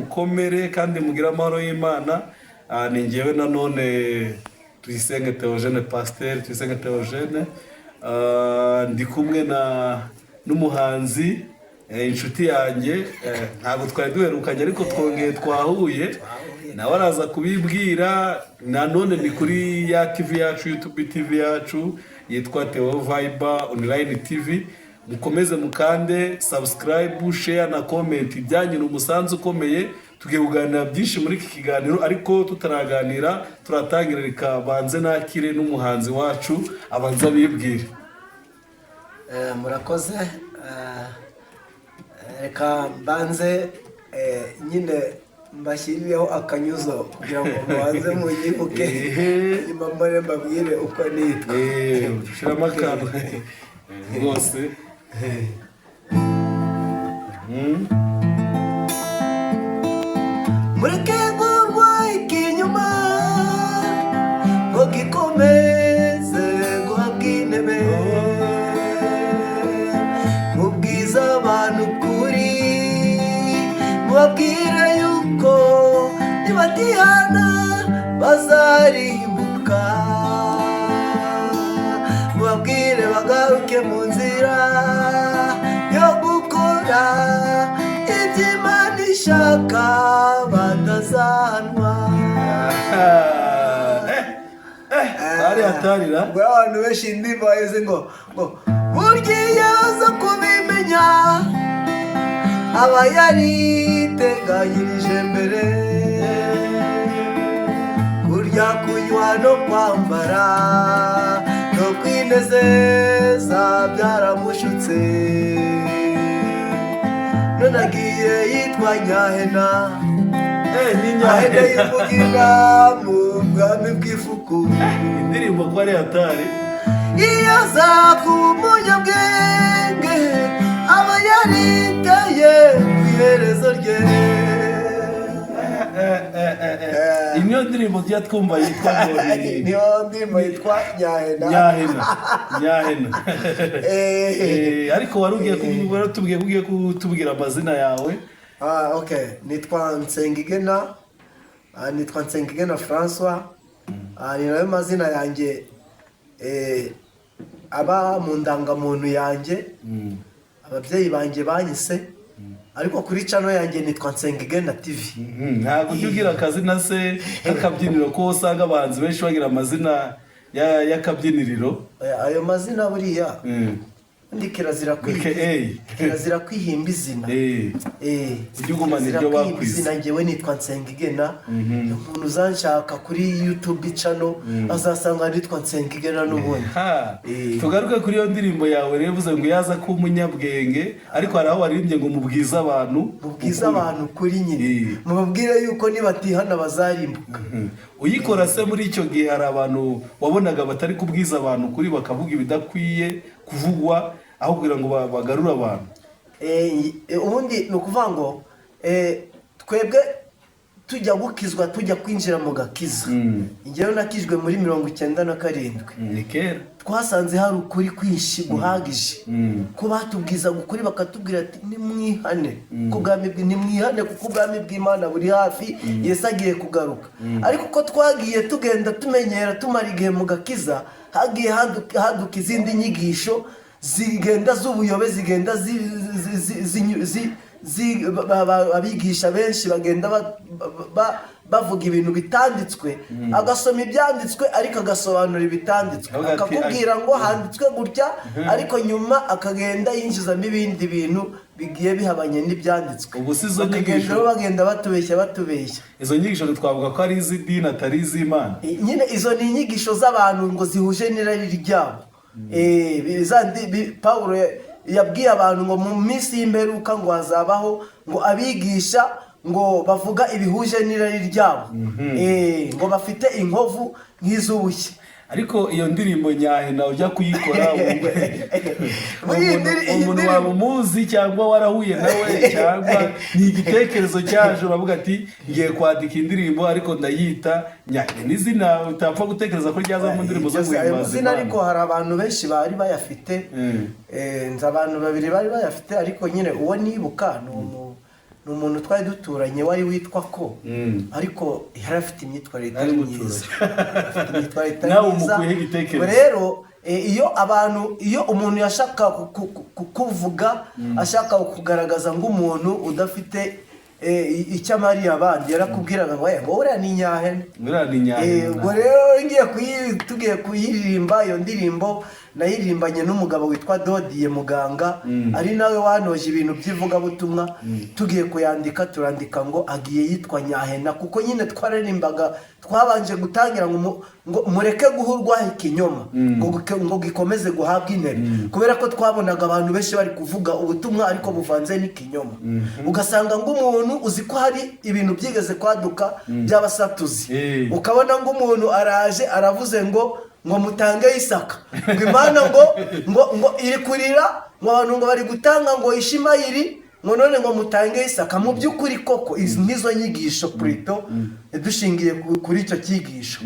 Mukomere kandi mugire amahoro y'Imana. Ni ngewe nanone Tuyisenge Theogene, Pasiteri Tuyisenge Theogene. Ndi kumwe na n'umuhanzi, inshuti yanjye. Ntabwo twari duherukanye, ariko twongeye twahuye, nawe araza kubibwira. Nanone ni kuri ya TV yacu, YouTube TV yacu yitwa Theo Vibe Online TV. Mukomeze mukande subscribe, share na comment, ibyanyu ni umusanzu ukomeye. Tugiye kuganira byinshi muri iki kiganiro, ariko tutaraganira turatangira, reka banze nakire n'umuhanzi wacu, abanza abibwire. Murakoze. Reka mbanze nyine mbashyirireho akanyuzo kugira ngo mubanze munyibuke, nyuma mbone mbabwire uko nitwa. Ushyiramo akantu rwose. Mureke gurwa ikinyuma ngo gikomeze guhabwa intebe, mubwize abantu ukuri, mubabwire yuko nibatihana bazarimbuka, mubabwire bagaruke mu nzira yo gukora ibyo Imana ishaka, batazahanwa. Hari hatarira. Ubwo abantu benshi indirimbo bayizi ngo burya iyo aza kubimenya aba yariteganyirije mbere kurya, kunywa no kwambara no kwinezeza, byaramushutse none agiye yitwa Nyahena. Ni Ahene Nyahena. Y'umugina mu bwami bw'ifuku. Indirimbo ko ari hatari! Iyo aza kuba umunyabwenge aba yariteye ku iherezo rye. Iyi niyo ndirimbo tujya twumva yitwa ngo ni Niyo ndirimbo yitwa Nyahena. Nyahena, Nyahena. Ariko wari ugiye waratubwiye ko ugiye kutubwira amazina yawe. Ah, okay. Nitwa Nsengigena. Nitwa Nsengigena Francois. Ni nayo mazina yanjye aba mu ndangamuntu yanjye, ababyeyi banjye banyise, ariko kuri channel yanjye nitwa Nsengigena TV. Ntabwo ujya ugira akazina se k'akabyiniro, ko usanga abahanzi benshi bagira amazina y'akabyiniriro? Ayo mazina buriya undi kirazira AKA. Kirazira kwihimba izina. Ujye ugumana Kirazira iryo kwihimba bakwise. izina. Njyewe nitwa Nsengigena. Umuntu uzanshaka kuri YouTube channel azasanga nitwa Nsengigena n'ubundi. Ha, tugaruke kuri iyo ndirimbo yawe rero. Uvuze ngo yaza kuba umunyabwenge, ariko hari aho waririmbye ngo mubwize abantu Mubwize ukuri. abantu kuri nyine, mubabwire yuko nibatihana bazarimbuka. Uyikora se muri icyo gihe hari abantu wabonaga batari kubwiza abantu kuri, bakavuga ibidakwiye kuvugwa aho kugira ngo bagarure abantu? Ubundi ni ukuvuga ngo twebwe tujya gukizwa, tujya kwinjira mu gakiza, njyewe nakijwe muri 97. Ni kera. Twasanze hari ukuri kwinshi guhagije, ko batubwizaga ukuri, bakatubwira ati: "Nimwihane kuko ubwami nimwihane kuko ubwami bw'Imana buri hafi, Yesu agiye kugaruka." Ariko uko twagiye tugenda tumenyera, tumara igihe mu gakiza, hagiye haduka izindi nyigisho zigenda z'ubuyobe, zigenda abigisha benshi bagenda bavuga ibintu bitanditswe, agasoma ibyanditswe ariko agasobanura ibitanditswe. Avuga ati, Akakubwira ngo handitswe gutya, ariko nyuma akagenda yinjizamo ibindi bintu bigiye bihabanye n'ibyanditswe. Ubu si izo Bakagenda nyigisho- rero bagenda batubeshya, batubeshya. Izo nyigisho twavuga ko ari iz'idini, atari iz'Imana. Nyine izo ni inyigisho z'abantu ngo zihuje n'irari ryabo. Pawulo yabwiye abantu ngo mu minsi y'imperuka ngo hazabaho ngo abigisha ngo bavuga ibihuje n'irari ryabo, ngo bafite inkovu nk'iz'ubushye. Ariko iyo ndirimbo Nyahena ujya kuyikora, Muri iyi iyi umuntu ndirimbo- waba umuzi cyangwa warahuye nawe, cyangwa ni igitekerezo cyaje uravuga ati: "Ngiye kwandika indirimbo ariko ndayita Nyahena"? N'izina utapfa gutekereza ko ryaza mu ndirimbo zo Ayo guhimbaza mazina Imana. Ariko hari abantu benshi bari bayafite. Nzi abantu babiri bari bayafite, ariko nyine uwo nibuka ni Ni umuntu twari duturanye wari witwa ko, ariko yari afite imyitwarire itari Yari myiza. Afite imyitwarire itari Nawe myiza. umukuyeho igitekerezo. Rero iyo abantu, iyo umuntu yashaka kukuvuga, ashaka kugaragaza nk'umuntu udafite icyo amariye abandi, yarakubwiraga ngo: "Eh, ngo uriya ni nyahene." Uriya ni nyahene. Ubwo rero tugiye kuyiririmba iyo ndirimbo, nayiririmbanye n'umugabo witwa Dodiye Muganga, ari nawe wanoje ibintu by'ivugabutumwa. Tugiye kuyandika, turandika ngo agiye yitwa Nyahena, kuko nyine twaririmbaga, twabanje gutangira ngo ngo mureke guhurwaho ikinyoma, ngo gikomeze guhabwa intebe, kubera ko twabonaga abantu benshi bari kuvuga ubutumwa ariko buvanze n'ikinyoma, ugasanga ngo umuntu, uzi ko hari ibintu byigeze kwaduka by'abasatuzi, ukabona ngo umuntu araje aravuze ngo mutange Isaka, ngo Imana ngo iri kurira, ngo abantu ngo bari gutanga ngo Ishimayiri, ngo none ngo mutange Isaka. Mu by'ukuri koko izi nizo nyigisho purito dushingiye kuri icyo cyigisho,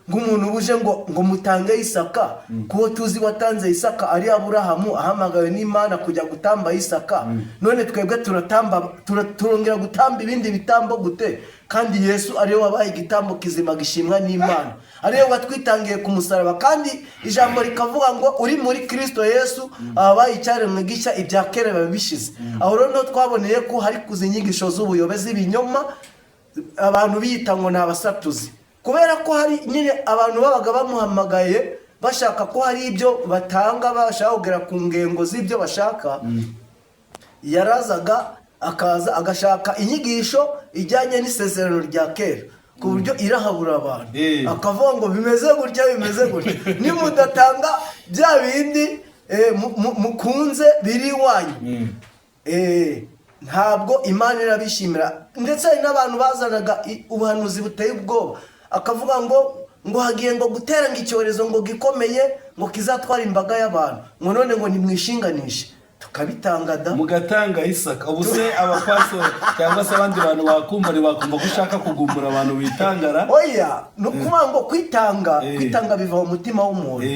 ng'umuntu uje ngo mutange Isaka, kuko tuzi watanze Isaka ari Aburahamu ahamagawe n'Imana kujya gutamba Isaka. None twebwe turatamba, turongera gutamba ibindi bitambo gute, kandi Yesu ariwe wabaye igitambo kizima gishimwa n'Imana, ariwe watwitangiye ku musaraba? Kandi ijambo rikavuga ngo uri muri Kirisito Yesu abaye icyaremwe gishya, ibya kera biba bishize. Aho rero niho twaboneye ko hari kuza inyigisho z'ubuyobe, z'ibinyoma, abantu biyita ngo ni abasatuzi, kubera ko hari nyine abantu babaga bamuhamagaye bashaka ko hari ibyo batanga, bashaka kugera ku ngengo z'ibyo bashaka. Yarazaga, akaza agashaka inyigisho ijyanye n'isezerano rya kera, ku buryo irahabura abantu, akavuga ngo bimeze gutya, bimeze gutya, nimudatanga bya bindi mukunze biri iwanyu, ntabwo Imana irabishimira. Ndetse hari n'abantu bazanaga ubuhanuzi buteye ubwoba, akavuga ngo hagiye ngo gutera ngo icyorezo ngo gikomeye, ngo kizatwara imbaga y'abantu, ngo none ngo nimwishinganishe, tukabitanga da. Mugatanga Isaka. Ubu se abapastori cyangwa se abandi bantu bakumva, ntibakumva ko ushaka kugumbura abantu bitangara? Oya, ni ukuvuga ngo kwitanga, kwitanga biva mu mutima w'umuntu.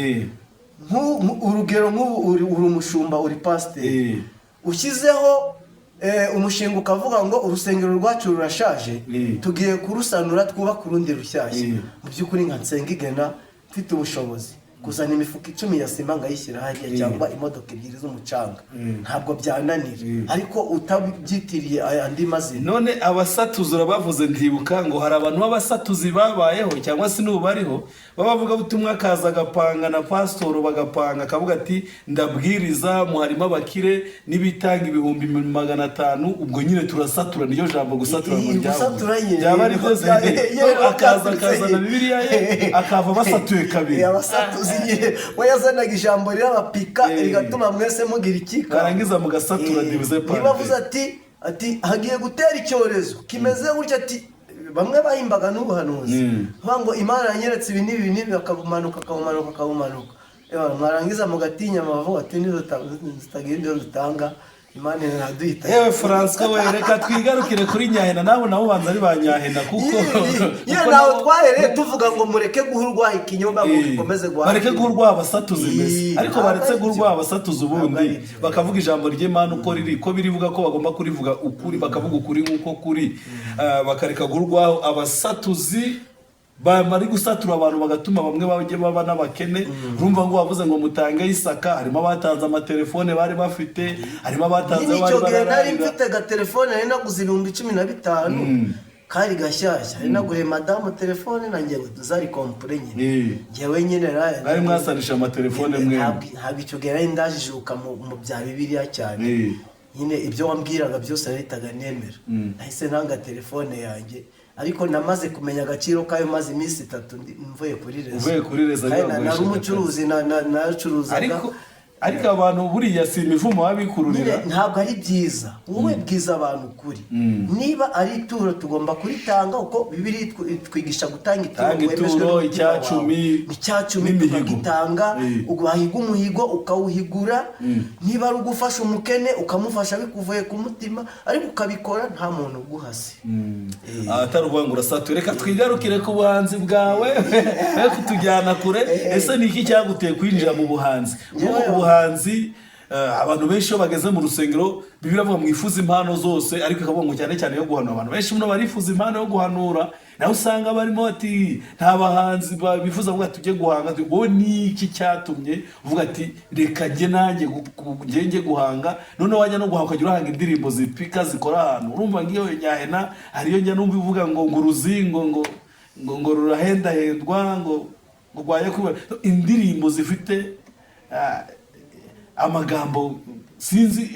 Urugero nk'ubu uri umushumba, uri pasiteri, ushyizeho umushinga ukavuga ngo urusengero rwacu rurashaje, tugiye kurusanura, twubake urundi rushyashya. Mu by'ukuri nka Nsengigena mfite ubushobozi kuzana imifuka 10 ya sima ngayishyira hariya, cyangwa imodoka ebyiri z'umucanga, ntabwo byananira, ariko utabyitiriye andi mazina. None abasatuzi urabavuze, ndibuka ngo hari abantu b'abasatuzi babayeho cyangwa se n'ubu bariho, b'abavugabutumwa, akaza agapanga na pasitoro, bagapanga, akavuga ati: "Ndabwiriza mu harimo abakire n'ibitanga 500,000." Ubwo nyine turasatura, niyo jambo gusatura ngo Gusatura nyine. Byaba ari byo. Akaza akazana Bibiliya ye, akava basatuye kabiri. Abasatuzi nyine, we yazanaga ijambo rirabapika, rigatuma mwese mugira ikika. Barangiza mugasatura dibuze. Niba avuze ati hagiye gutera icyorezo kimeze gutya, ati bamwe bahimbaga n'ubuhanuzi, bavuga ngo Imana yanyeretse ibi n'ibi n'ibi, akabumanuka, akabumanuka, akabumanuka. Ewa, mwarangiza mugatinya, mubavuga ati nitutagira ibyo dutanga, Imana iraduhita. Yewe Francois we, reka twigarukire kuri Nyahena. Nawe nabo ubanza ari ba Nyahena, kuko Ye kuko nawe nabo- twahereye tuvuga ngo mureke guha urwaha ikinyoma ngo gikomeze guhaha. Bareke guha urwaha abasatuzi mbese. Ariko Ntabwo baretse ari guha byo. urwaha abasatuzi, Ntabwo ubundi ari byo. bakavuga ijambo ry'Imana uko riri, ko birivuga ko bagomba kurivuga ukuri, bakavuga ukuri nk'uko kuri. Bakareka guha urwaho abasatuzi bamara gusatura abantu, bagatuma bamwe bajya baba n'abakene. Urumva ngo wavuze ngo mutange Isaka, harimo abatanze amatelefone bari bafite, harimo abatanze Nyine bari icyo gihe nari barararira. mfite agatelefone nari naguze 15,000, kari gashyashya, nari naguriye madamu telefone nanjye ngo tuzari kompure nyine. Njyewe nyine Mwari mwasanisha amatelefone mwembi. Ntabwo icyo gihe nari ndajijuka mu bya Bibiliya cyane. Nyine ibyo wambwiraga byose nahitaga nemera. Nahise ntanga telefone yanjye, ariko namaze kumenya agaciro kayo maze iminsi 3 mvuye kuri réseau. Uvuye kuri réseau. Kandi bibagoye. nari umucuruzi, nacuruzaga. Ariko abantu buriya si imivumo Nyine babikururira. ntabwo ari byiza. Wowe bwiza abantu ukuri. Niba ari ituro, tugomba kuritanga, kuko Bibiliya itwigisha gutanga ituro Tanga wemejwe ituro, n'umutima icyacumi, wawe. Icyacumi n'imihigo. tukagitanga. Wahiga umuhigo ukawuhigura. Niba ari ugufasha umukene, ukamufasha bikuvuye ku mutima, ariko ukabikora nta muntu uguhase. Atari ukuvuga ngo urasatura. Reka twigarukire ku buhanzi bwawe, be kutujyana kure. Ese ni iki cyaguteye kwinjira mu buhanzi? Nk'ubu ubuhanzi Abantu benshi iyo bageze mu rusengero, Bibiliya iravuga mwifuza impano zose, ariko ikavuga ngo cyane cyane yo guhanura. Abantu benshi muno barifuza impano yo guhanura, nawe usanga barimo bati nta bahanzi bifuza kuvuga ati tujye guhanga. Wowe ni iki cyatumye uvuga ati reka njye nanjye njye njye guhanga? Noneho wajya no guhanga ukajya urahanga indirimbo zipika, zikora ahantu. Urumva ngiyo nyahena, hariyo njya numva ivuga ngo uruzingo ngo rurahendahendwa, ngo rwaye kuba indirimbo zifite amagambo sinzi.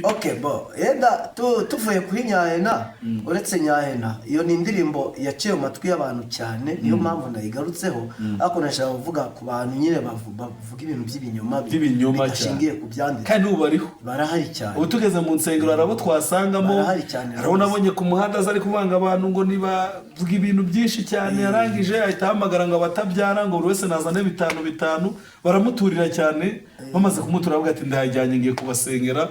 Okay, bo yenda tuvuye kuri Nyahena, uretse Nyahena, iyo ni indirimbo yaciye mu matwi y'abantu cyane, niyo mpamvu nayigarutseho. Ariko nashaka kuvuga ku bantu nyine bavuga ibintu by'ibinyoma by'ibinyoma cyane. bidashingiye ku byanditswe. Kandi ubu bariho. Barahari cyane. Ubu tugeze mu nsengero hari abo twasangamo. Barahari cyane. Hari abo nabonye ku muhanda aza ari kuvanga abantu ngo nibavuga ibintu byinshi cyane, yarangije ahita ahamagara ngo abatabyara, ngo buri wese nazane bitanu bitanu. Baramuturira cyane. Bamaze kumutura avuga ati ndahajyanye, ngiye kubasengera,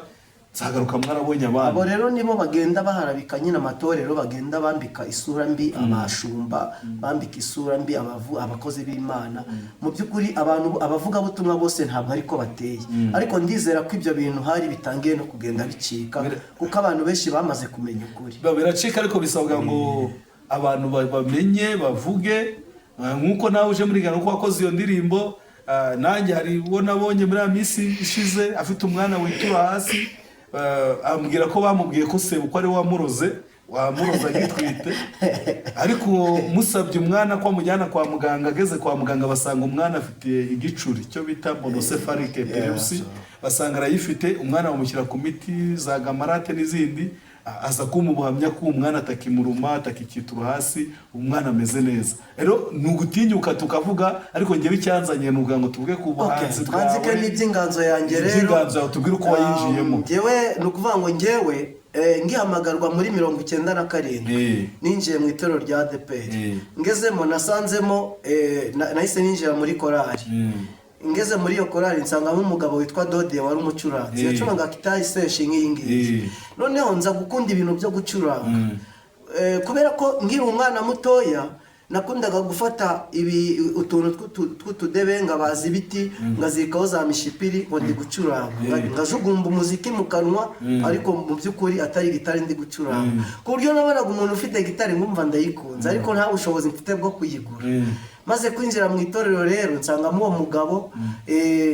nzagaruka mwarabonye Abo abana. rero nibo bagenda baharabika nyine amatorero, bagenda bambika isura mbi abashumba, bambika isura mbi abakozi b'Imana. Mu by'ukuri abantu abavugabutumwa bose ntabwo ariko bateye, ariko ndizera ko ibyo bintu hari bitangiye no kugenda bicika, kuko abantu benshi bamaze kumenya ukuri. Biracika, ariko bisabwa ngo abantu bamenye bavuge. Nk'uko nawe uje muri Ghana, uko wakoze iyo ndirimbo, nanjye hari uwo nabonye muri ya minsi ishize afite umwana witura hasi, ambwira ko bamubwiye ko sebukwe ari we wamuroze agitwite. Ariko musabye umwana ko amujyana kwa muganga, ageze kwa muganga basanga umwana afite igicuri cyo bita monocephalic epilepsy, basanga arayifite. Umwana bamushyira ku miti za gamarate n'izindi, aza kumpa ubuhamya ko umwana atakimuruma, atakikitura hasi, umwana ameze neza. Rero ni ugutinyuka tukavuga. Ariko njyewe icyanzanye ni ukugira ngo tuvuge ku buhanzi Twanzike bwawe. n'iby'inganzo yanjye rero. Iby'inganzo yawe, tubwire uko wayinjiyemo. Njyewe ni ukuvuga ngo njyewe ngihamagarwa muri 97, ninjiye mu itorero rya ADEPR. Ngezemo nasanzemo nahise ninjira muri korali. Ngeze muri iyo korali nsangamo umugabo witwa Dodiye wari umucuranzi. Yacuranga gitari seshi nk'iyi ngiyi. Noneho nza gukunda ibintu byo gucuranga. Kubera ko nkiri umwana mutoya nakundaga gufata ibi utuntu tw'utudebe, ngabaza ibiti, ngazirikaho za mishipiri ngo ndi gucuranga, ngajugumba umuziki mu kanwa, ariko mu by'ukuri atari gitari ndi gucuranga, ku buryo nabonaga umuntu ufite gitari nkumva ndayikunze, ariko nta bushobozi mfite bwo kuyigura. Maze kwinjira mu itorero rero nsangamo uwo mugabo,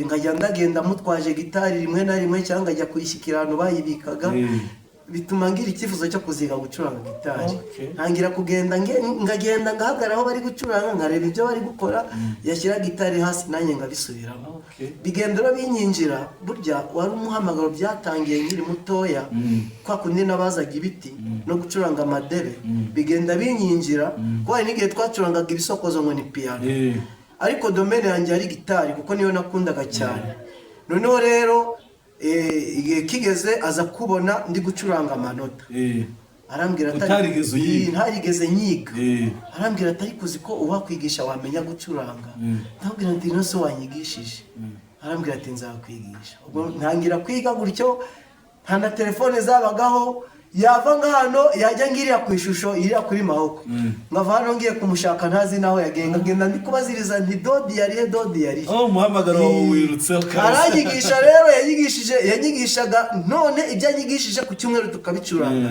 nkajya ndagenda mutwaje gitari rimwe na rimwe, cyangwa nkajya kuyishyikira ahantu bayibikaga. Bituma ngira icyifuzo cyo kuziga gucuranga gitari. Ntangira kugenda ngagenda ngahagarara aho bari gucuranga, nkareba ibyo bari gukora, yashyira gitari hasi nanjye ngabisubiramo. Bigenda rero binyinjira. Burya wari umuhamagaro, byatangiye nkiri mutoya, kwa kundi nabazaga ibiti no gucuranga amadebe, bigenda binyinjira, kuko hari n'igihe twacurangaga ibisokozo ngo ni piyano, ariko domaine yanjye yari gitari kuko niyo nakundaga cyane. Noneho rero igihe kigeze aza kubona ndi gucuranga amanota, arambwira ati Utarigeze uyiga? Ntarigeze nyiga. Arambwira ati ariko uzi ko uwakwigisha wamenya gucuranga? Ndabwira nti no se wanyigishije? Arambwira ati nzakwigisha. Ubwo ntangira kwiga gutyo, nta na telefone zabagaho. Yava nka hano yajya ngiriya ku ishusho iriya kuri Mahoko, nkava hano ngiye kumushaka ntazi naho yagiye, nkagenda ndi kubaziriza nti Dodi yarihe? Dodi yarihe? Oh, umuhamagaro wawe wirutseho kabisa. Aranyigisha rero, yanyigishije, yanyigishaga none ibyo anyigishije ku cyumweru tukabicuranga,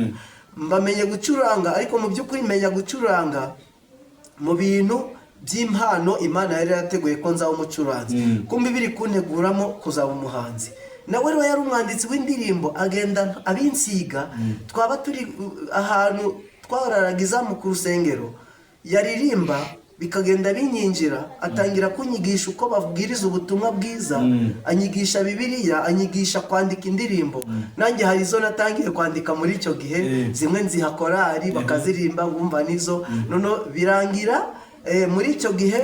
mbamenye gucuranga. Ariko mu by'ukuri menya gucuranga mu bintu by'impano Imana yari yarateguye ko nzaba umucuranzi, kumbe biri kunteguramo kuzaba umuhanzi. Nawe rero yari umwanditsi w'indirimbo, agenda abinsiga. Twaba turi ahantu twararaga izamu ku rusengero, yaririmba bikagenda binyinjira. Atangira kunyigisha uko babwiriza ubutumwa bwiza, anyigisha Bibiliya, anyigisha kwandika indirimbo. Nanjye hari izo natangiye kwandika muri icyo gihe, zimwe nziha korali bakaziririmba, ngumva nizo. Noneho birangira muri icyo gihe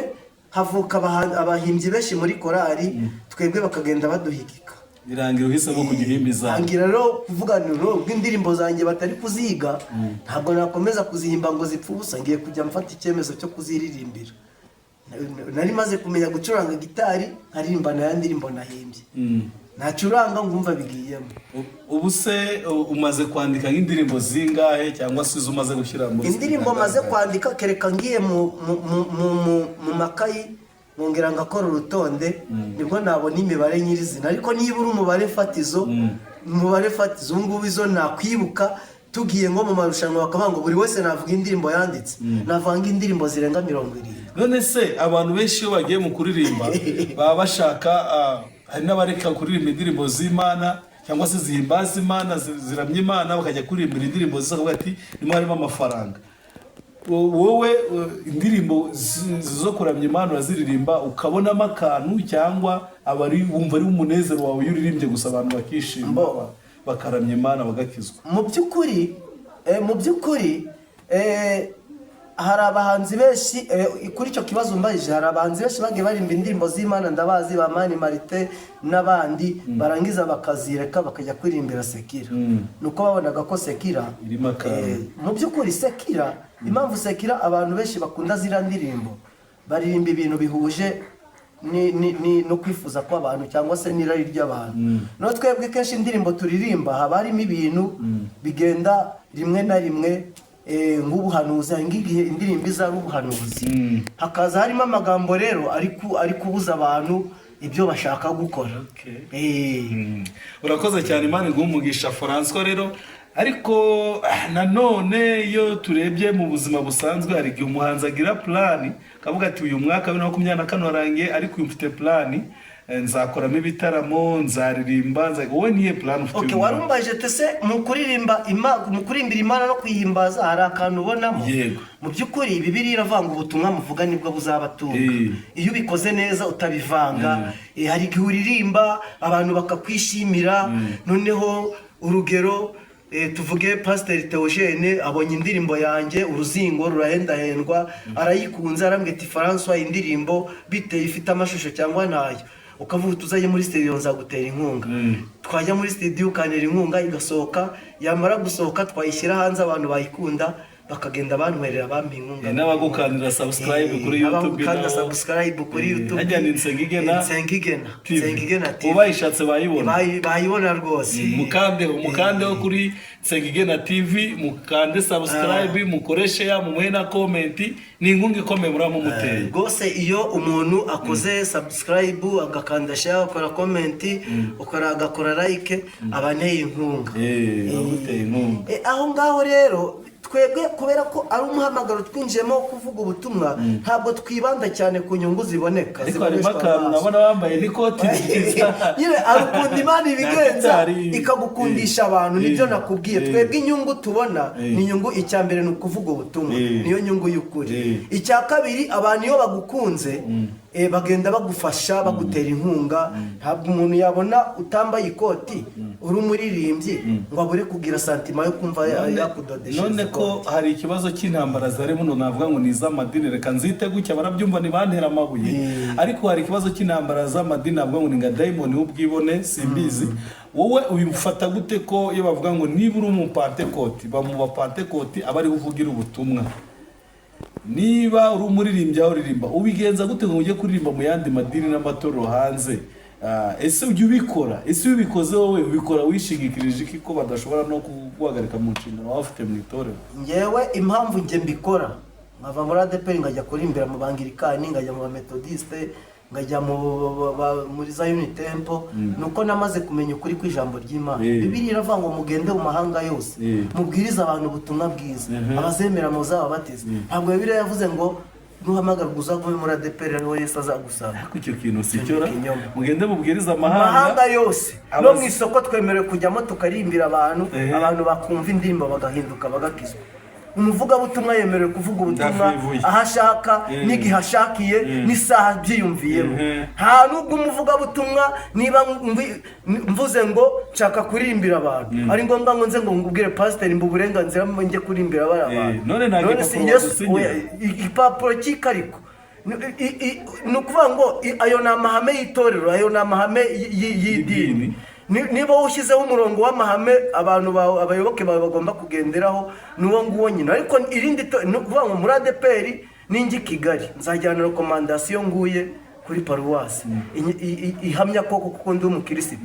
havuka abahimbyi benshi muri korali, twebwe bakagenda baduhigika. Birangira uhisemo kujya uhimba izawe. Ntangira rero kuvuga nti ubwo indirimbo zanjye batari kuziga, ntabwo nakomeza kuzihimba ngo zipfe ubusa, ngiye kujya mfata icyemezo cyo kuziririmbira. Nari maze kumenya gucuranga gitari, nkaririmba na ya ndirimbo nahimbye, nacuranga ngumva bigiyemo. Ubu se umaze kwandika nk'indirimbo zingahe, cyangwa se izo umaze gushyira muri Indirimbo maze kwandika, kereka ngiye mu makayi. Nkongera ngakora urutonde, nibwo nabona imibare nyirizina. Ariko niba uri umubare fatizo, umubare fatizo ubu ngubu izo nakwibuka, tugiye nko mu marushanwa bakavuga ngo buri wese navuga indirimbo yanditse, navuga indirimbo zirenga 70. None se abantu benshi iyo bagiye mu kuririmba baba bashaka, hari n'abareka kuririmba indirimbo z'Imana cyangwa se zihimbaza Imana, ziramya Imana, bakajya kuririmbira indirimbo ziza, bakavuga ati nimo harimo amafaranga. Wowe indirimbo zo kuramya Imana uraziririmba ukabonamo akantu, cyangwa aba ari wumva ari umunezero wawe iyo uririmbye gusa abantu bakishima, bakaramya Imana, bagakizwa? Mu by'ukuri, hari abahanzi benshi, kuri icyo kibazo umbajije, hari abahanzi benshi bagiye baririmba indirimbo z'Imana, ndabazi, ba Mani Martin n'abandi, barangiza bakazireka bakajya kuririmbira secular. Nuko babonaga ko secular irimo akantu. Mu by'ukuri secular, impamvu secular abantu benshi bakunda ziriya ndirimbo, baririmba ibintu bihuje no kwifuza kw'abantu cyangwa se n'irari ry'abantu. No twebwe kenshi indirimbo turirimba haba harimo ibintu bigenda rimwe na rimwe, nk'ubuhanuzi. Hari nk'igihe indirimbo iza ari ubuhanuzi, hakaza harimo amagambo rero ari kubuza abantu ibyo bashaka gukora. Urakoze cyane, Imana iguhe umugisha, Francois. Rero ariko nanone iyo turebye mu buzima busanzwe, hari igihe umuhanzi agira plan, akavuga ati uyu mwaka wa 2024 warangiye, ariko uyu mfite plan, nzakoramo ibitaramo, nzaririmba, wowe niye plan ufite uyu mwaka? Warumbaje tese mu kuririmbira Imana no kuyihimbaza hari akantu ubonamo? Yego. Mu by'ukuri Bibiliya iravuga ngo ubutumwa muvuga nibwo buzabatunga. Iyo ubikoze neza utabivanga, hari igihe uririmba abantu bakakwishimira. Noneho urugero, tuvuge Pasiteri Theogene abonye indirimbo yanjye "Uruzingo rurahendahendwa", arayikunze, arambwira ati: "Francois, indirimbo biteye, ifite amashusho cyangwa ntayo?" Ukavuga uti: "Uzajye muri studio nzagutera inkunga." Twajya muri studio ukantera inkunga, igasohoka. Yamara gusohoka, twayishyira hanze, abantu bayikunda, bakagenda bantwerera, bampa inkunga. N'abagukandira subscribe kuri YouTube Abagukanda nabo. subscribe kuri YouTube. Hajya ni Nsengigena Nsengigena TV. Nsengigena TV. Ubayishatse bayibona. Bayibona rwose. Mukandeho, mukandeho kuri Nsengigena TV, mukande subscribe, mukore share, mumuhe na comment. Ni inkunga ikomeye muraba mumuteye. Rwose iyo umuntu akoze subscribe, agakanda share, akora comment, ukora agakora like, aba anteye inkunga. Abamuteye inkunga. Aho ngaho rero twebwe, kubera ko ari umuhamagaro twinjiyemo wo kuvuga ubutumwa, ntabwo twibanda cyane ku nyungu ziboneka, Ariko harimo ziboneshwa akantu amaso. nabona wambaye n'ikoti ryiza. Nyine hari ukuntu Imana ibigenza, Gitari. ikagukundisha abantu. Nibyo nakubwiye. Twebwe inyungu tubona ni inyungu, icya mbere ni ukuvuga ubutumwa, niyo nyungu y'ukuri. Icya kabiri, abantu iyo bagukunze, bagenda bagufasha, bagutera inkunga. Ntabwo umuntu yabona utambaye ikoti uri umuririmbyi ngo abure kugira sentiment yo kumva yakudodeshereza None ko ikoti. hari ikibazo cy'intambara zari muno, navuga ngo ni iz'amadini, reka nzite gutya, barabyumva ntibantera amabuye, ariko hari ikibazo cy'intambara z'amadini, navuga ngo ni nka dayimoni w'ubwibone, simbizi. Wowe ubifata gute ko iyo bavuga ngo niba uri umupantekoti, ba mu bapantekoti aba ariho uvugira ubutumwa, niba uri umuririmbyi aho uririmba, ubigenza gute ngo ujye kuririmba mu yandi madini n'amatorero hanze? Ese ujya ubikora? Ese iyo ubikoze wowe ubikora wishingikirije iki ko badashobora no kuguhagarika mu nshingano waba ufite mu itorero? Ngewe impamvu njye mbikora, nkava muri ADEPR nkajya kurimbira mu Bangirikani, nkajya mu Bametodiste, nkajya muri Zion Temple, ni uko namaze kumenya ukuri kw'ijambo ry'Imana. Bibiliya iravuga ngo mugende mu mahanga yose, mubwirize abantu ubutumwa bwiza, abazemera muzababatize. Ntabwo Bibiliya yavuze ngo nuhamagarwa uzagume muri ADEPR ariho Yesu azagusanga. Ariko icyo kintu si Icyo cyo ni ra? ikinyoma. Mugende mubwirize Amahanga amahanga yose, no mu isoko twemerewe kujyamo tukaririmbira abantu, abantu bakumva indirimbo bagahinduka, bagakizwa. Umuvugabutumwa yemerewe kuvuga ubutumwa Ndavivuye. aho ashaka, n'igihe ashakiye, n'isaha byiyumviyemo. Nta nubwo umuvugabutumwa, niba mvuze ngo nshaka kuririmbira abantu, ari ngombwa ngo nze ngo ngubwire pasiteri mba uburenganzira njye kuririmbira bariya bantu. None nta None si gipapuro Yesu bagusinyira? oya, igipapuro cy'ikariko ni ukuvuga ngo ayo ni amahame y'itorero, ayo ni amahame y'idini. Y'idini. Niba ushyizeho umurongo w'amahame abantu bawe, abayoboke bawe bagomba kugenderaho, ni uwo nguwo nyine. Ariko irindi ni ukuvuga ngo muri ADEPR ninjya i Kigali nzajyana recommandation nguye kuri paruwasi ihamya koko kuko ndi umukirisitu.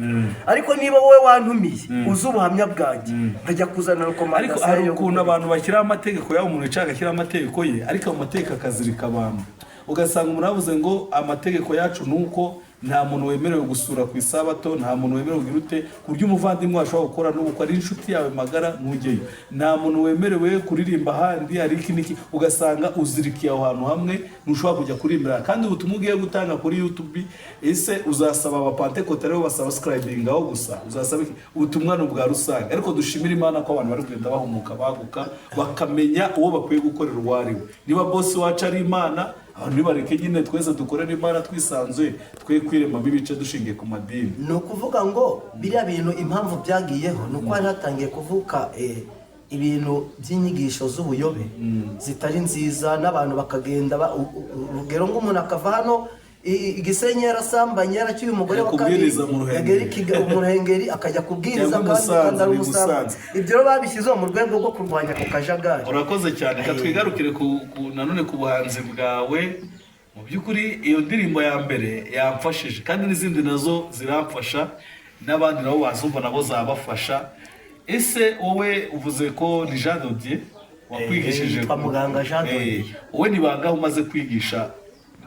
Ariko niba wowe wantumiye uzi ubuhamya bwanjye, nkajya kuzana Ariko recommandation hari yo ukuntu gukora. abantu bashyiraho amategeko yabo, umuntu wicaye agashyiraho amategeko ye, ariko ayo mategeko akazirika abantu. Ugasanga umuntu yavuze ngo amategeko yacu ni uko nta muntu wemerewe gusura ku isabato, nta muntu wemerewe kugira ute, ku buryo umuvandimwe ashobora gukora n'ubukwe ari inshuti yawe magara ntujyeyo, nta muntu wemerewe kuririmba ahandi, hari iki n'iki, ugasanga uzirikiye aho hantu hamwe, ntushobora kujya kuririmba. Kandi ubutumwa ugiye gutanga kuri YouTube, ese uzasaba abapantekote aribo basubscribingaho gusa? Uzasaba iki? Ubutumwa ni ubwa rusange. Ariko dushimire Imana ko abantu bari kugenda bahumuka, baguka, bakamenya uwo bakwiye gukorera uwo ari we. Niba bosi wacu ari Imana, abantu nibareke nyine twese dukorere Imana twisanzuye, twe kwiremamo ibice dushingiye ku madini. Ni ukuvuga ngo biriya bintu impamvu byagiyeho ni uko hari hatangiye kuvuka ibintu by'inyigisho z'ubuyobe zitari nziza, n'abantu bakagenda urugero nk'umuntu akava hano i Gisenyi yarasambanye, yaracyuye umugore wa kabiri, Kubwiriza mu Ruhengeri. yagera mu Ruhengeri akajya kubwiriza Cyangwa kandi i Musanze, kandi ari ni umusambanyi. Musanze. Ibyo rero babishyizeho mu rwego rwo kurwanya ako kajagari. Urakoze cyane. Reka twigarukire nanone ku buhanzi bwawe. Mu by'ukuri iyo ndirimbo ya mbere yamfashije, kandi n'izindi nazo ziramfasha, n'abandi nabo bazumva nabo zabafasha. Ese wowe uvuze ko ni Jean Dodier wakwigishije? Yitwa Muganga Jean Dodier. Wowe ni bangahe umaze kwigisha,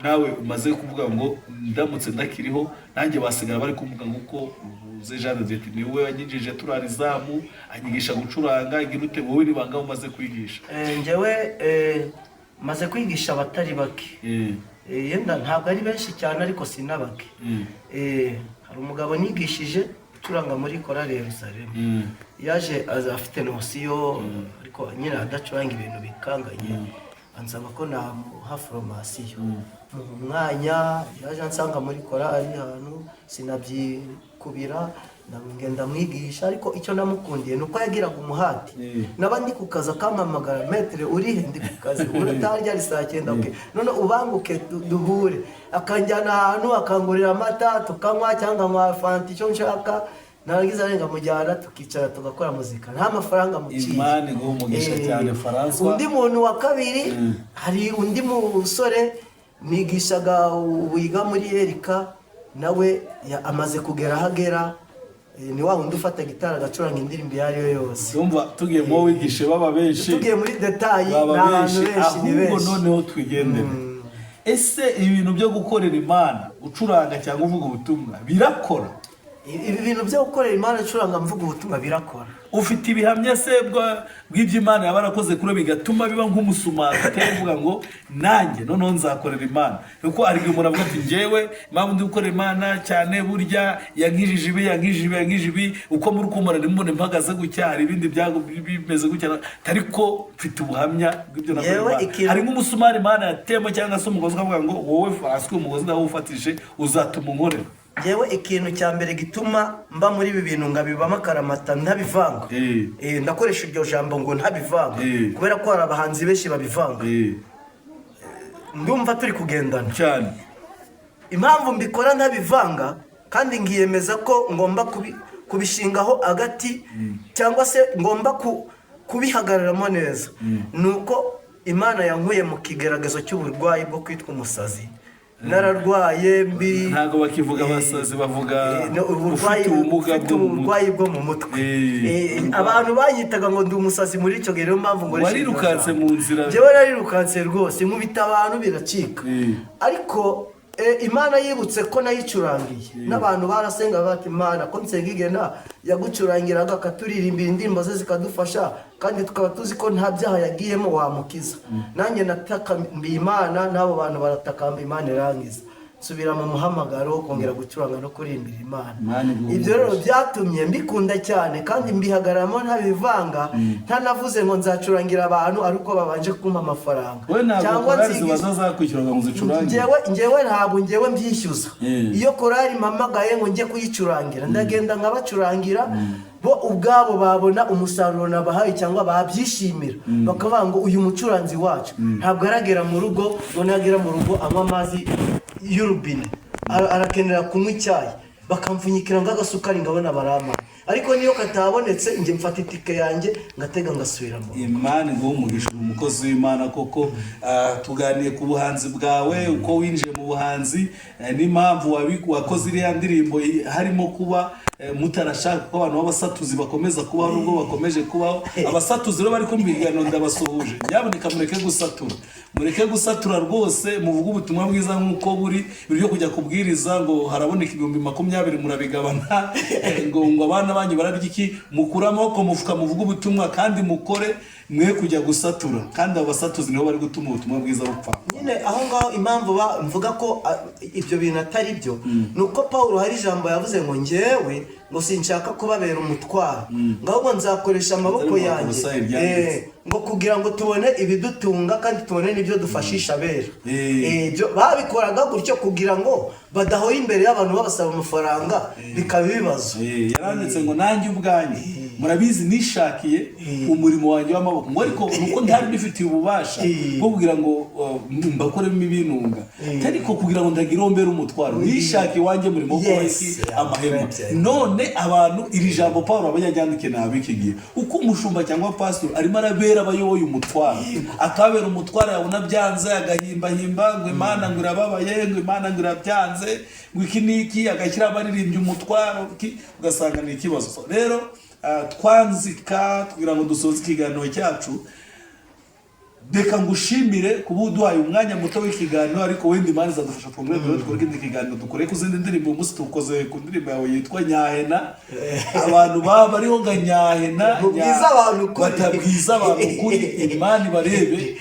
nawe umaze kuvuga ngo ndamutse ndakiriho nanjye basigara bari kuvuga ngo uko uvuze Jean Dodier ati niwe wanyinjije turara izamu, anyigisha gucuranga, igira ute? Wowe ni bangahe umaze kwigisha? Njyewe maze kwigisha abatari bake. Yenda ntabwo ari benshi cyane, ariko si na bake. Hari umugabo nigishije ucuranga muri korali Yerusalemu. Yaje aza afite notion, ariko nyine adacuranga ibintu bikanganye, ansaba ko namuha formation mu mwanya. Yaje ansanga muri korali ahantu, sinabyikubira, ngenda mwigisha. Ariko icyo namukundiye ni uko yagiraga umuhati. Naba ndi ku kazi akampamagara: "Maître, urihe?" "Ndi ku kazi." "Uratarya ari saa 9." "Okay, none ubanguke duhure." Akanjyana ahantu, akangurira amata tukanywa, cyangwa nkanywa fanta, icyo nshaka, narangiza arenga mujyana, tukicara tugakora muzika, nta mafaranga muciye. Imana iguhe umugisha cyane, François. Undi muntu wa kabiri, hari undi musore nigishaga wiga muri Erika, nawe amaze kugera aho agera. Ni wa wundi ufata gitari agacuranga indirimbo iyo ari yo yose. Tumva tugiye mu wigishe baba benshi. Tugiye muri détails, ni baba abantu benshi. benshi, ni Ahubwo benshi. noneho twigendere. Ese ibintu byo gukorera Imana ucuranga cyangwa uvuga ubutumwa birakora? Ibi bintu byo gukorera Imana icuranga, mvuga ubutumwa, birakora. Ufite ibihamya se bw'ibyo Imana yaba yarakoze kuri we bigatuma biba nk'umusumari uteye uvuga ngo nanjye noneho nzakorera Imana? Kuko hari igihe umuntu avuga ati njyewe impamvu ndi gukorera Imana cyane, burya yankijije ibi, yankijije ibi, yankijije ibi, uko muri kumara nimubone mpagaze gutya, hari ibindi byago bimeze gutya, ariko mfite ubuhamya bw'ibyo nakoreye Yewe, Imana. Hari nk'umusumari Imana yatemo cyangwa se umugozi ukavuga ngo wowe Francois, umugozi ndawufatije, uzatuma unkorera? Yewe, ikintu cya mbere gituma mba muri ibi bintu nkabibamo akaramata ntabivanga, ndakoresha iryo jambo ngo ntabivanga, kubera ko hari abahanzi benshi babivanga. Ndumva turi kugendana. Cyane. Impamvu mbikora ntabivanga kandi nkiyemeza ko ngomba kubishingaho agati cyangwa se ngomba kubihagararamo neza, ni uko Imana yankuye mu kigeragezo cy'uburwayi bwo kwitwa umusazi. Nararwaye mbi. Ntabwo bakivuga abasazi, bavuga No, uburwayi ufite ubumuga ufite bwo mu mutwe. Uburwayi bwo mu mutwe. Abantu banyitaga ngo ndi umusazi muri icyo gihe, niyo mpamvu nkoresha iryo Warirukanse jambo. mu nzira. Njyewe narirukanse rwose, nkubita abantu biracika. Ariko Imana yibutse ko nayicurangiye, n'abantu barasenga bati: "Imana ko nsenga igena yagucurangiraga, akaturirimbira indirimbo ze zikadufasha, kandi tukaba tuzi ko nta byaha yagiyemo, wamukiza." Nanjye natakambiye Imana, n'abo bantu baratakamba, Imana irangiza, nsubira mu muhamagaro wo kongera gucuranga no kuririmbira Imana. Imana iguhe Ibyo rero umugisha. byatumye mbikunda cyane kandi mbihagararamo ntabivanga, ntanavuze ngo nzacurangira abantu ari uko babanje kumpa amafaranga. Wowe ntabwo Cyangwa korali ziba zakwishyuraga ngo zicurangire? Njyewe ntabwo njyewe mbyishyuza. Iyo korali mpamagaye ngo njye kuyicurangira, ndagenda nkabacurangira, bo ubwabo babona umusaruro nabahaye cyangwa babyishimira, bakavuga ngo uyu mucuranzi wacu ntabwo aragera mu rugo ngo nagera mu rugo anywa amazi y'urubine, arakenera kunywa icyayi, bakamfunyikira nk'agasukari, ngabona barampa. Ariko niyo katabonetse, njye mfata itike yanjye ngatega ngasubira mu rugo. Imana iguhe umugisha, uri umukozi w'Imana koko. Tuganiye ku buhanzi bwawe, uko winjiye mu buhanzi, n'impamvu wakoze iriya ndirimbo, harimo kuba mutarashaka ko abantu b'abasatuzi bakomeza kubaho nubwo bakomeje kubaho. Abasatuzi rero bari kumva ibiganiro, ndabasuhuje. Nyabuneka mureke gusatura, mureke gusatura rwose, muvuge ubutumwa bwiza nk'uko buri. Ibintu byo kujya kubwiriza ngo haraboneka 20,000 murabigabana, ngo abana banyu bararya iki, mukure amaboko mu mufuka, muvuge ubutumwa kandi mukore, mwe kujya gusatura. Kandi abo basatuzi nibo bari gutuma ubutumwa bwiza bupfa. Nyine aho ngaho impamvu mvuga ko ibyo bintu atari byo, ni uko Paul hari ijambo yavuze ngo njyewe ngo sinshaka kubabera umutwaro, ngo ahubwo nzakoresha amaboko Atari mu yanjye Bakolosayi byanditse. Ngo kugira ngo tubone ibidutunga kandi tubone n'ibyo dufashisha abera. Ibyo babikoraga gutyo kugira ngo badahora imbere y'abantu babasaba amafaranga, bikaba ibibazo. Yaranditse ngo nanjye ubwanjye murabizi nishakiye umurimo wanjye w'amaboko, ngo ariko nuko ntari mbifitiye ububasha bwo kugira ngo mbakoremo ibintunga, ariko kugira ngo ndagirombere umutwaro, nishakiye iwanjye murimo wo gukora iki? Amahema. None abantu, iri jambo Paul aba yajyandikiye nabi iki gihe, uko umushumba cyangwa pastor arimo arabera abayoboye umutwaro, akabera umutwaro, yabona byanze agahimbahimba ngo Imana ngo irababaye, ngo Imana ngo irabyanze, ngo iki n'iki, agashyira abaririmbyi umutwaro, ugasanga ni ikibazo. So, rero twanzika kugira ngo dusoze ikiganiro cyacu, reka ngushimire kuba uduhaye umwanya muto w'ikiganiro, ariko wenda Imana izadufasha twongere dore dukore ikindi kiganiro, dukore ku zindi ndirimbo. Uyu munsi tukoze ku ndirimbo yawe yitwa Nyahena. Abantu baba bariho nga Nyahena. Mubwize abantu ukuri. Batabwiza abantu ukuri, Imana ibarebe,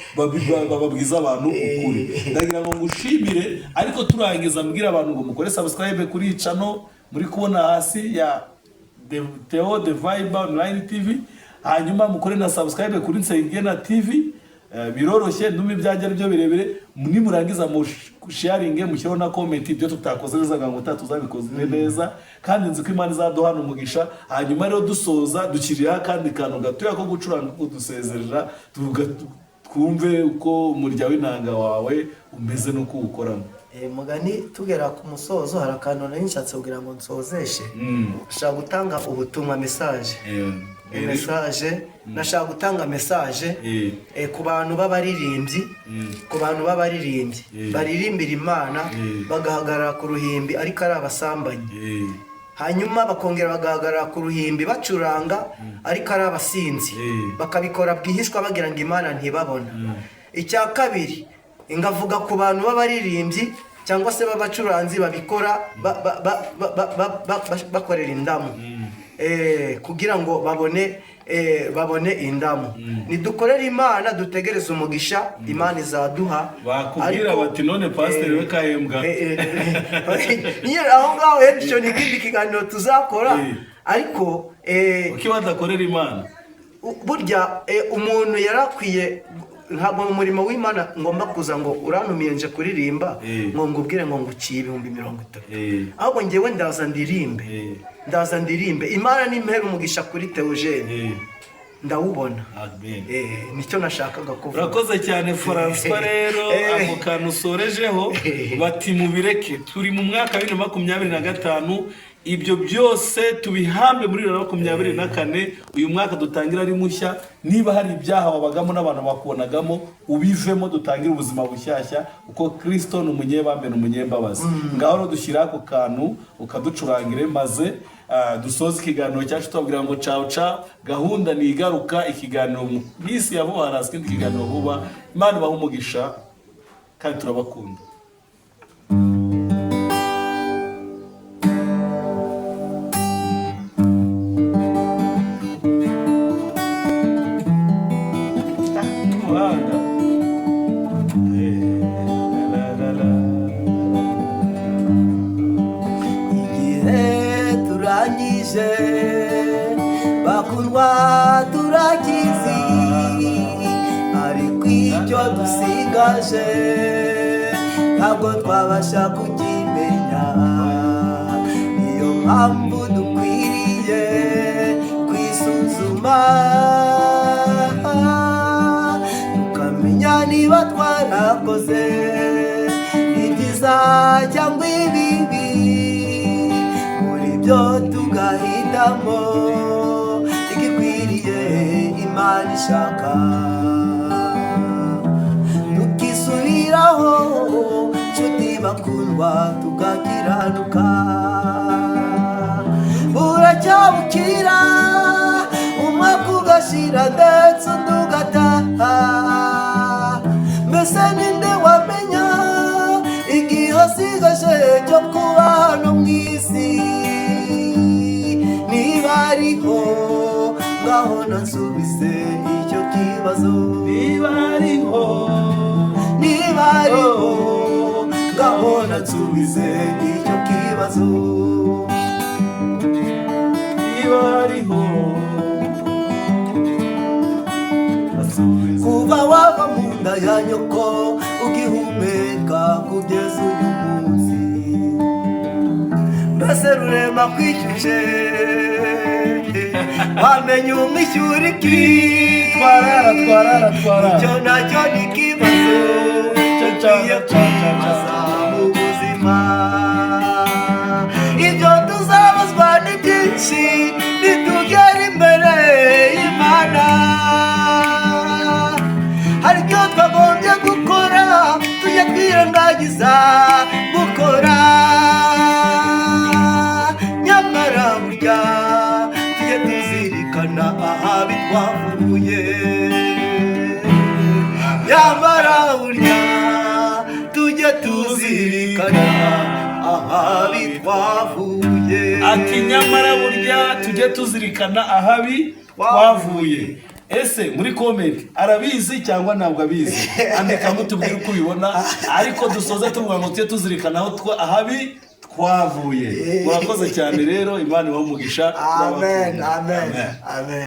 bababwize abantu ukuri. Ndagira ngo ngushimire, ariko turangiza mbwira abantu ngo mukore subscribe kuri iyi channel muri kubona hasi ya Theo The Vibe Online TV, hanyuma mukore na subscribe kuri Nsengena TV. Biroroshye, ndumva ibyanjye ari byo birebire. Nimurangiza mu sharinge, mushyireho na comment ibyo tutakoze neza ngo tuzabikoze neza, kandi nzi ko Imana izaduhana umugisha. Hanyuma rero dusoza dukiriyeho akandi kantu gatoya ko gucuranga kudusezerera, twumve uko umurya w'inanga wawe umeze n'uko uwukoramo. Mugani tugera ku musozo, hari akantu nari nshatse kugira ngo nsozeshe. Nshaka gutanga ubutumwa, message. Message, nashaka gutanga message ku bantu b'abaririmbyi, ku bantu b'abaririmbyi baririmbira Imana, bagahagarara ku ruhimbi ariko ari abasambanyi, hanyuma bakongera bagahagarara ku ruhimbi bacuranga ariko ari abasinzi, bakabikora bwihishwa bagira ngo Imana ntibabona. Icya kabiri, ngavuga ku bantu b'abaririmbyi cyangwa se b'abacuranzi babikora bakorera indamu, kugira ngo babone indamu. Nidukorere Imana, dutegereze umugisha Imana izaduha. Bakubwira bati none pasiteri we kahembwa? Nyine aho ngaho icyo ni ikindi kiganiro tuzakora. Ariko Kuki badakorera Imana? Burya umuntu yarakwiye, ntabwo mu murimo w'Imana ngomba kuza ngo urantumiye nje kuririmba ngo ngubwire ngo nguciye 30,000. Ahubwo njyewe ndaza ndirimbe, ndaza ndirimbe, Imana nimpera umugisha kuri Theogene ndawubona. Amen. Nicyo nashakaga kuvuga. Urakoze cyane Francois. Rero ako kantu usorejeho bati mubireke, turi mu mwaka wa 2025, ibyo byose tubihambe muri 2024. Uyu mwaka dutangira ari mushya. Niba hari ibyaha wabagamo n'abantu bakubonagamo, ubivemo, dutangire ubuzima bushyashya, kuko Kristo ni umunyebambe, ni umunyembabazi. Ngaho rero dushyira ako kantu ukaducurangire, maze dusoze ikiganiro cyacu tubabwira ngo cawu cawu. Gahunda ni igaruka ikiganiro mu minsi ya vuba, haraza ikindi kiganiro vuba. Imana ibahe umugisha kandi turabakunda. Umuhanga. La, la, la, la. Igihe turangije, bakundwa, turakizi, ariko icyo dusigaje ntabwo twabasha kukimenya. Niyo mpamvu dukwiriye kwisuzuma, tukamenya niba twarakoze ibyiza cyangwa ibibi, muri byo tugahitamo. guhitamo igikwiriye Imana ishaka, tukisubiraho, nshuti bakundwa, tugakiranuka. Buracyabukira, umwaka ugashira ndetse undi ugataha. Mbese ninde wamenya igihe asigaje cyo kuba hano mu isi? Niba ariho, ngaho nansubize icyo kibazo. Niba ariho, Niba ariho, ngaho nansubize icyo kibazo. Niba ariho, asubiza. Kuva wava mu nda ya nyoko ugihumeka kugeza uyu munsi, mbese Rurema kwishyuje, wamenya umwishyura iki? Twarara, twarara, twarara. Icyo nacyo ni ikibazo Cyo, cyo, dukwiye cyo, cyo, cyo. kwibaza mu buzima. Ibyo tuzabazwa ni byinshi nitugera imbere y'Imana. Hari ibyo twagombye gukora tujya twirengagiza gukora, nyamara burya tujye tuzirikana ahabi twavuye. Nyamara burya tujye tuzirikana ahabi twavuye. Ati: "Nyamara burya tujye tuzirikana ahabi twavuye." Ese muri comment, arabizi cyangwa ntabwo abizi? Andikamo tubwire uko ubibona. Ariko dusoze tuvuga ngo tujye tuzirikana aho ahabi twavuye. Murakoze cyane rero, Imana ibahe umugisha. Amen. Turabakunda. Amen, amen.